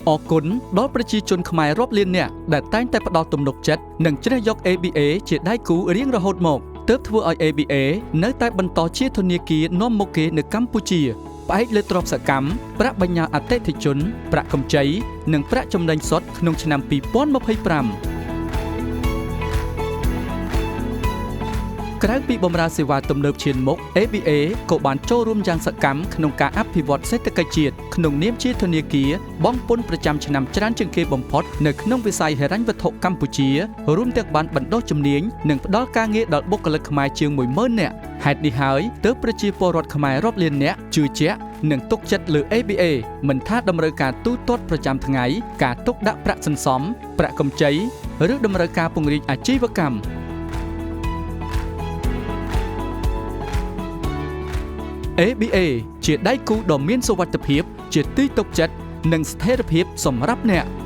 អរគុណដល់ប្រជាជនខ្មែររាប់លាននាក់ដែលតែងតែផ្ដល់ទំនុកចិត្តនិងជ្រើសយក ABA ជាដៃគូរៀងរហូតមកទើបធ្វើឲ្យ ABA នៅតែបន្តជាធនាគារនាំមុខគេនៅកម្ពុជាផ្អែកលើទ្រព្យសកម្មប្រាក់បញ្ញើអតិថិជនប្រាក់កម្ចីនិងប្រាក់ចំណេញសុទ្ធក្នុងឆ្នាំ2025ក្រៅពីបម្រើសេវាទំនើបឈានមុខ ABA ក៏បានចូលរួមយ៉ាងសកម្មក្នុងការអភិវឌ្ឍសេដ្ឋកិច្ចជាតិក្នុងនាមជាធនាគារបង់ពន្ធប្រចាំឆ្នាំច្រើនជាងគេបំផុតនៅក្នុងវិស័យហិរញ្ញវត្ថុកម្ពុជារួមទាំងបានបណ្ដុះជំនាញនិងផ្ដល់ការងារដល់បុគ្គលិកខ្មែរជាង10000នាក់ហេតុនេះហើយទើបប្រជាពលរដ្ឋខ្មែររាប់លាននាក់ជឿជាក់និងទុកចិត្តលើ ABA មិនថាតម្រូវការទូទាត់ប្រចាំថ្ងៃការទុកដាក់ប្រាក់សន្សំប្រាក់កម្ចីឬតម្រូវការពង្រីកអាជីវកម្ម ABA ជាដៃគូដ៏មានសុវត្ថិភាពជាទីទុកចិត្តនិងស្ថិរភាពសម្រាប់អ្នក។